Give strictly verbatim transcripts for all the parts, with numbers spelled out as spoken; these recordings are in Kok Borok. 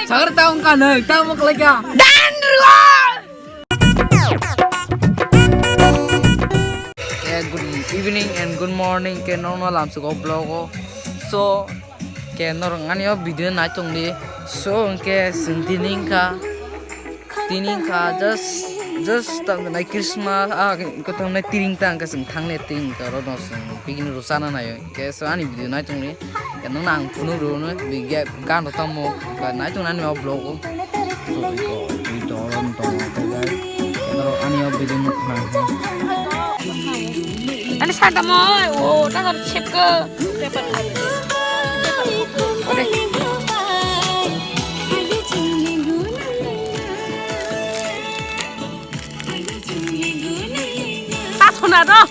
Sagar ta wngkha nai, ta wngkha lai kha. Dan rua! Eh, good evening and good morning ke nono lamsok o vlog o. So, ke norok ani o video nai tong di. So, ke sing tini wngkha. Tini wngkha just, just tang nai Christmas, ah, ko tang nai tiring tang ke sing thang le tiring ka ro no sing picnic ro sana nai. Ke so ani video nai tong di. Ke nung nang phunu ro no, bi ge gan ro tamo. Ka nai tong nai o vlog o. So, iko, ui, doron tong, tong, tong. Norok ani o video nuk khna khe. Ani santa mo, o, ta sar chep ko. Ta thona do.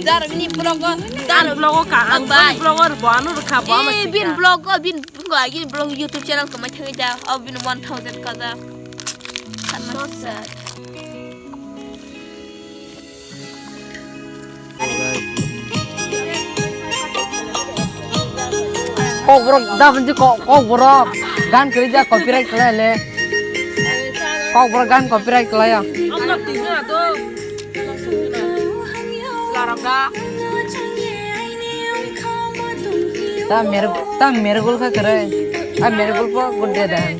Dar bini vlog o, dar vlog o ka, ang bai. Vlog o bo ano rwkha, bo ano. Eh, bin vlog o, bin, bin go, agini vlog YouTube channel ko mai thangwi da, o bin one thousand ka da. So sad. Kokborok da bunji ko-, kokborok gan kwrwi ja copyright khlai le. Kokborok gan copyright khlai ya. Ta mer-, ta mergul kha kwrwi. A mergul po gudde dan.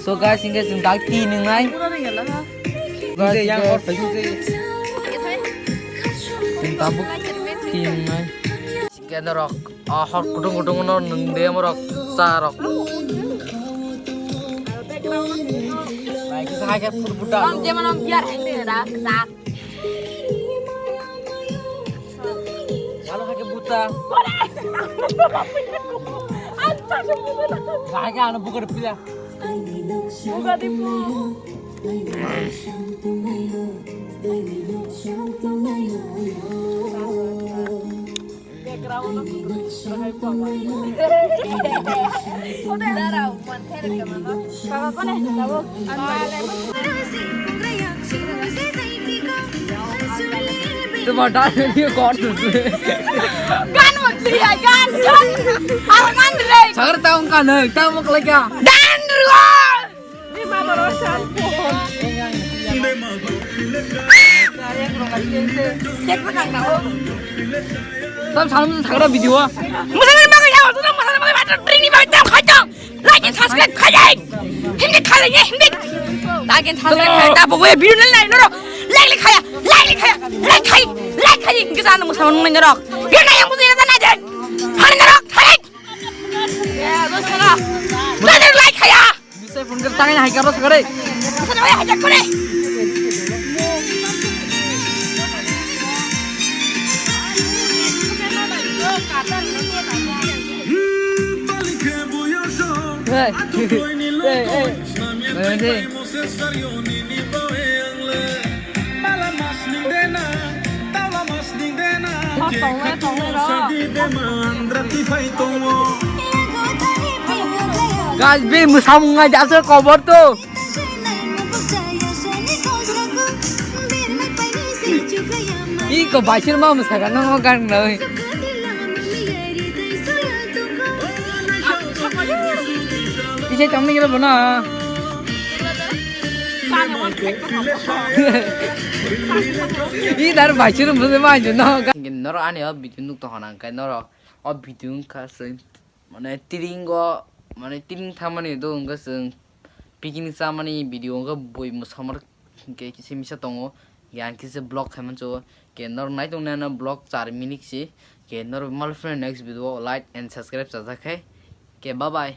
So guys, hingke chwng dal ti nwngnai. Guys, yang hor phai se. Chwng tabuk ti nwngnai. Hingke norok, ah, hor kutung kutung no nwng de morok cha rok. Bai kisa hai khe phur buta. Jemon biar hai de ra sa. Alo kake buta. Kake ano buka de pila. Buka de pila. Tuma dan ni kor tu. Gan mo liya gan gan. Arman re. Sagar taung ka na, taung mo kalai kya? Dan ruwa. Tam salam sagra video. Musa na maga ya, tu na musa na maga baca trini baca tam khatam. Like and subscribe khaye. Hindi khaye hindi. Like and subscribe khaye. Ta bobo video nai nai noro. Like like khaya, like like khaya, like khai, like khai. Hindi sa nung sa nung nai noro. Video nai yang butuh ya nai deh. Hari noro, hari. Ya, dos kala. Nai like khaya. Bisa phone kar tangai hai karo sagare. Sana wai hai kore. Hey. Hey, hey. Hey, hey. Guys, bini mwsamung ngai jaso kobor to. Iko baisir ma mwsaka nang o gan nai. Ise tongni gelo bono. I dar baisir mwsai ma jo no. Noro ani o video nuk to hona kai noro o video wngkha se. Mane tiring o, mane tiring thangmani do wngkha chwng picnic chamani video wngkha bui mwsamar hwnkhe kisa misa tongo. Yang kisa vlog khaimani cho ke nor nai tong nai vlog char minute si ke nor mal friend next video like and subscribe chajak khe ke bye bye.